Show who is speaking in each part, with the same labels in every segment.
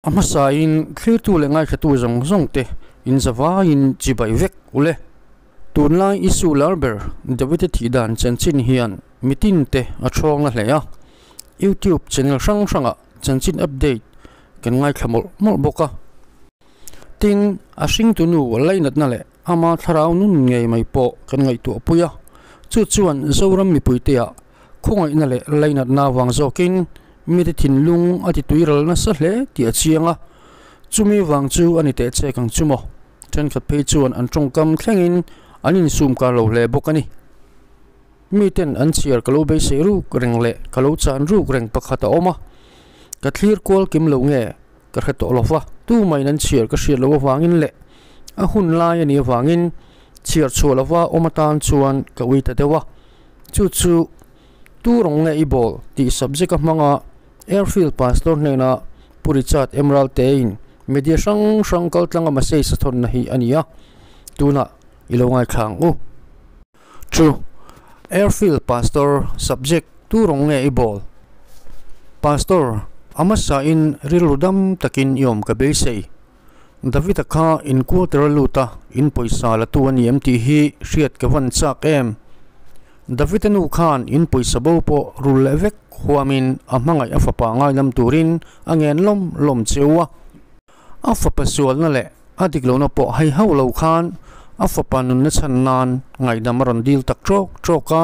Speaker 1: A hmasain thlirtu leh ngaithlatu zawng zawng te in zavaiin chibai vek ule. Tunlai Isu lar ber David-a thih dan chanchin hian mitin te a thawng na hle a, YouTube channel hrang hrangah chanchin update kan ngaithla mawlh mawlh bawk a. Tin, a hringtunu lainatna leh ama thlarau nun ngei mai pawh kan ngaihtuah pui a, chu chuan Zoram mipuiteah Khawngaihna leh lainatna avang zawkin mite thinlung a ti tuiral nasa hle tih a chiang a, chumi vang chu a ni teh chek ang chu maw? Thenkhat phei chuan an tawngkam thlengin an insum kar lo hle bawk a ni. Miten an chhiar ka lo beisei ruk reng leh ka lo chan ruk reng pakhat a awm a, ka thlir kual kim lo nge ka hre tawh lo va, tumahin an chhiar ka hriat loh avangin leh a hun lai a nih avangin chhiar chhuah lova awm atan chuan ka ui ta deuh a. Chu chu Tu rawng nge i bawl tih subject a hmanga Airfield Pastor hnena Pu Richard Emerald tein media hrang hrang kaltlanga message a thawnna hi a ni a, tunah i lo ngaithla ang u. Chu Airfield Pastor subject Tu rawng nge i bawl? Pastor, a hmasain rilru dam takin i awm ka beisei. David-a kha in quarter a lut a, in pawisa la tu a ni em tih hi hriat ka van chak em? David-a nu khan in pawisa bo pawh rul leh vek huamin a hmangaih a fapa ngaidam turin a ngen lawm lawm cheu a. A fapa sualna leh a dik lohna pawh hai hauh lo khan a fapa nunna chhan nan ngaihdam a rawn dil tak trawk trawk a,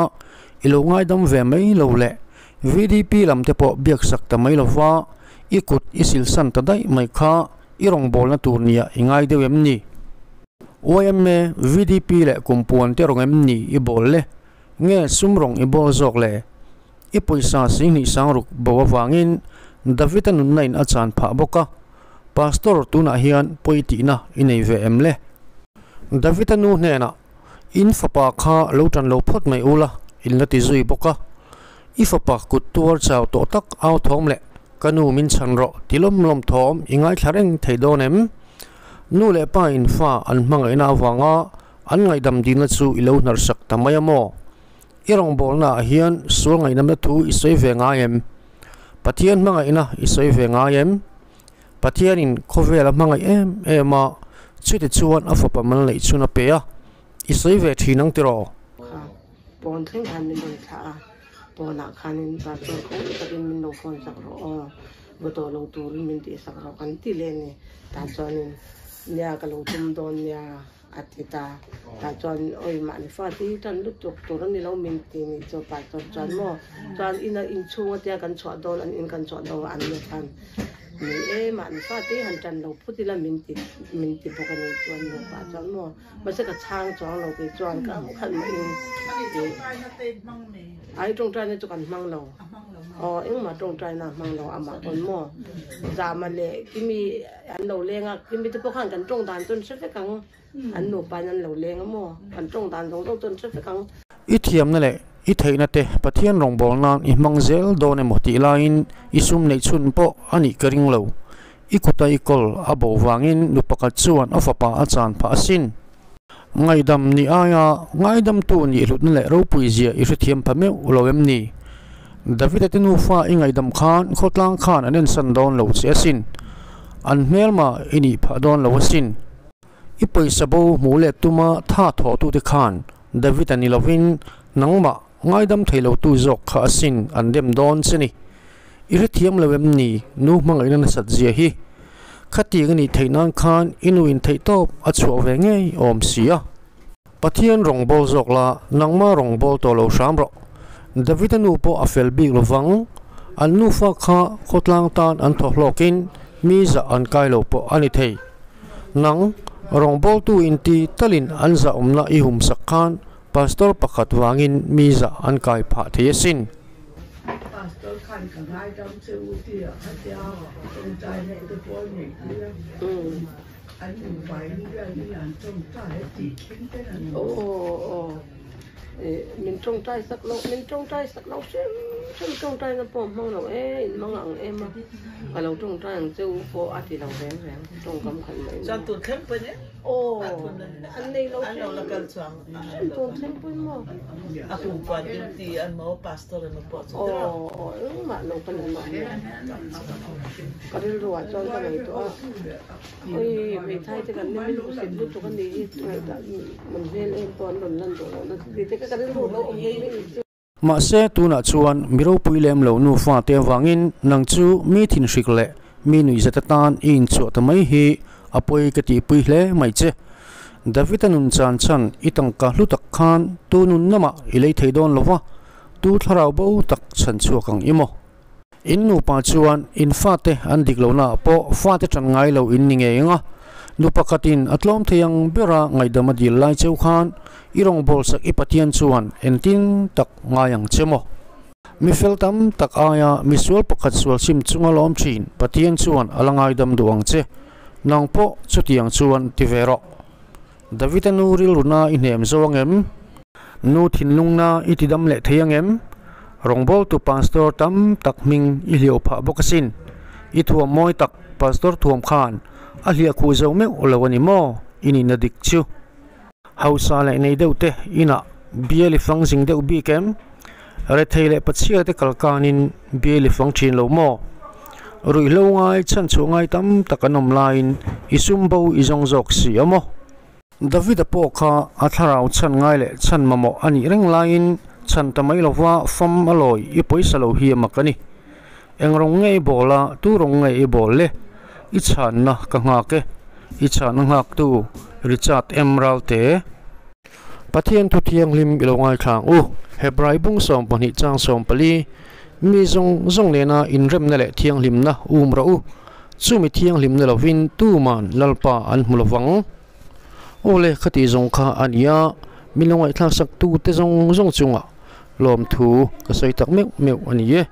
Speaker 1: i lo ngaidam ve mai lo leh VDP lam te pawh biaksak ta mai lova i kut i silsan ta daih mai kha i rawngbawlna tur nia i ngai deuh em ni? Yma, VDP leh kumpuan te rawng em ni i bawl le? Nge sum rawng i bawl zawk le? I pawisa singhnih sangruk bo avangin David-a nunna in a chan phah bawk a, Pastor tunah hian pawi tihna i nei ve em le? David-a nu hnenah, In fapa kha lo tan lo phawt mai ula, in la ti zui bawk a. I fapa kut tuar chau tawh tak au thawm leh ka nu min chhan rawh ti lawm lawm thawm i ngaithla reng thei dawn em? Nu leh pa in fa an hmangaihna avanga an ngaihdam dilna chu i lo hnarsak ta mai a maw? I rawngbawlna ah hian sual ngaihnamna thu i sawi ve ngai em? Pathian hmangaihna i sawi ve ngai em? Pathianin khawvel a hmangaih em em a, chuti chuan a fapa mal neih chhun a pe a, i sawi ve thin ang tiraw?
Speaker 2: Kha pawn thleng khan min rawn thlah a, pawnah khanin pastor khaw takin min lo phone sak rawh aw, va tawh lo turin min tih sak rawh kan ti leh a ni. Tah chuanin nia ka lo tum dawn nia a ti ta. Tah chuan awi mahni fate hi tan lutuk tur a ni lo min ti nih chu pastor chuan maw chuan ina inchhung atia kan chhuah dawn an in kan chhuah dawn an ni khan ni e mahni fate hi han tan lo phut ila min ti min ti bawk a ni chuan nupa chuan maw mahse ka chhang chuang lo kei chuan ka khalh mah in ai tawngtaina chu kan hmang lo aw engmah tawngtaina a hmang lo amah pawn maw zahmah leh kimi an lo leng a kimi te pawh khan kan tawng dan chu an hre vek ang an nupa in an lo leng a maw kan tawng dan zawng zawng chu an hre vek ang.
Speaker 1: I thiamna leh i theihna te Pathian rawngbâwl nân i hmang zêl dâwn emaw tih laiin i sum neih chhun pawh a nih ka ring lo. I kuta i kawl a bo vangin nu pakhat chuan a fapa a chan phah asin. Ngaidam nih aia ngaidamtu nih hlutna leh ropui zia i hrethiam pha meuh lo em ni? David-a te nufa i ngaidam khan khawtlang khan an ensan dawn lo che asin. An hmelma i nih phah dawn lo asin. I pawisa bo hmuh let tuma tha thawhtute khan David-a ni lovin nangmah Ngaidam thei lo tu zawk kha asin an dem dawn che ni. I hrethiam lo em ni nu hmangaihna nasat zia hi. Khatiang a nih theih nan khan i nu in theih tawp a chhuah ve ngei awm si a. Pathian rawng bawl zawk la, nangma rawng bawl tawh lo hram rawh. David-a nu pawh a fel bik lo vang. An nufa kha khawtlang tan an thaw hlawkin mi zah an kai lo pawh a ni thei. Nang, rawngbawltu inti talin an zahawmna i humsak khan Pastor pakhat vangin mi zah an kai phah thei asin.
Speaker 3: Pastor khan ka ngaidam che u tih a tia, tawngtai leh te pawh a nei pui a, an nupain biakin an tawngtai a tih thleng ten an awm.
Speaker 2: Aw aw min tawngtai sak lo, min tawngtai sak lo hrim hrim tawngtaina pawh hmang lo e, in hmang ang em a, ka lo tawngtai ang che u pawh a ti lo reng reng, tawngkam khat mai
Speaker 4: mai. Chuan tun thleng pawhin e,
Speaker 2: Aw, an nei lo hrim hrim tun thleng pawhin maw?
Speaker 4: A kumpuan duty an maw pastor emaw pawh chu
Speaker 2: tiraw? Aw, aw, engmah lo ka ni mah nia. Ka rilruah chuan ka ngaihtuah a, Oi, hmeithai te kan ni min hmusit lutuk a nih hi, ngaihtuah man hmel em pawh an rawn lan duh loh na ti te ka rilru lo awm mai mai chu.
Speaker 1: Mahse, tunah chuan mi ropui lem lo nufa te avangin nang chu mi thinhrik leh mi nuihzat atan i inchhuah ta mai hi a pawi ka tihpui hle mai che. David-a nun chan chhan i tangka hlu tak khan tu nun namah i lei thei dawn lo va, tu thlarau bo tak chhan chhuak ang i maw? In nupa chuan in fate an dik lohnaah pawh fate tan ngai lo in ni ngei ang a, nu pakhatin a tlawm thei ang bera ngaihdam a dil lai cheu khan i rawngbâwl sak i Pathian chuan engtin tak ngai ang che maw? Mi fel tam tak aia mi sual pakhat sual sim chunga lawm thin Pathian chuan a la ngaidam duh ang che, nang pawh chutiang chuan ti ve rawh. David-a nu rilruna i hnem zo ang em? Nu thinlungna i tidam leh thei ang em? Rawngbawltu pastor tam tak hming i hliau phah bawk asin. I thuam mawi tak pastor thuam khan a hliah khuh zo meuh lo a ni maw? I nihna dik chu. Hausa leh nei deuh te inah bial i fang zing deuh bik em? Rethei leh pachhia te kal kanin bial i fang thin lo maw? Ruihhlo ngai chhanchhuah ngai tam tak an awm laiin i sum bo i zawng zawk si a maw? Davida pawh kha a thlarau chhan ngai leh chhan mamawh a nih reng laiin chhan ta mai lova fam a lawi i pawisa lo hi a mak a ni. Eng rawng nge i bawl a, tu rawng nge i bawl le? I chhanna ka nghak e. I chhanna nghaktu Richard M. Ralte. Pathian thu thianghlim i lo ngaithla ang u. Hebrai bung 12 chang 14, Mi zawng zawng nena inremna leh thianghlimna um rawh u. Chumi thianghlimna lovin tuman Lalpa an hmu lovang. Aw le, khati zawng kha a nia, min lo ngaihthlak sak tute zawng zawng chungah lawmthu ka sawi tak meuh meuh a ni e.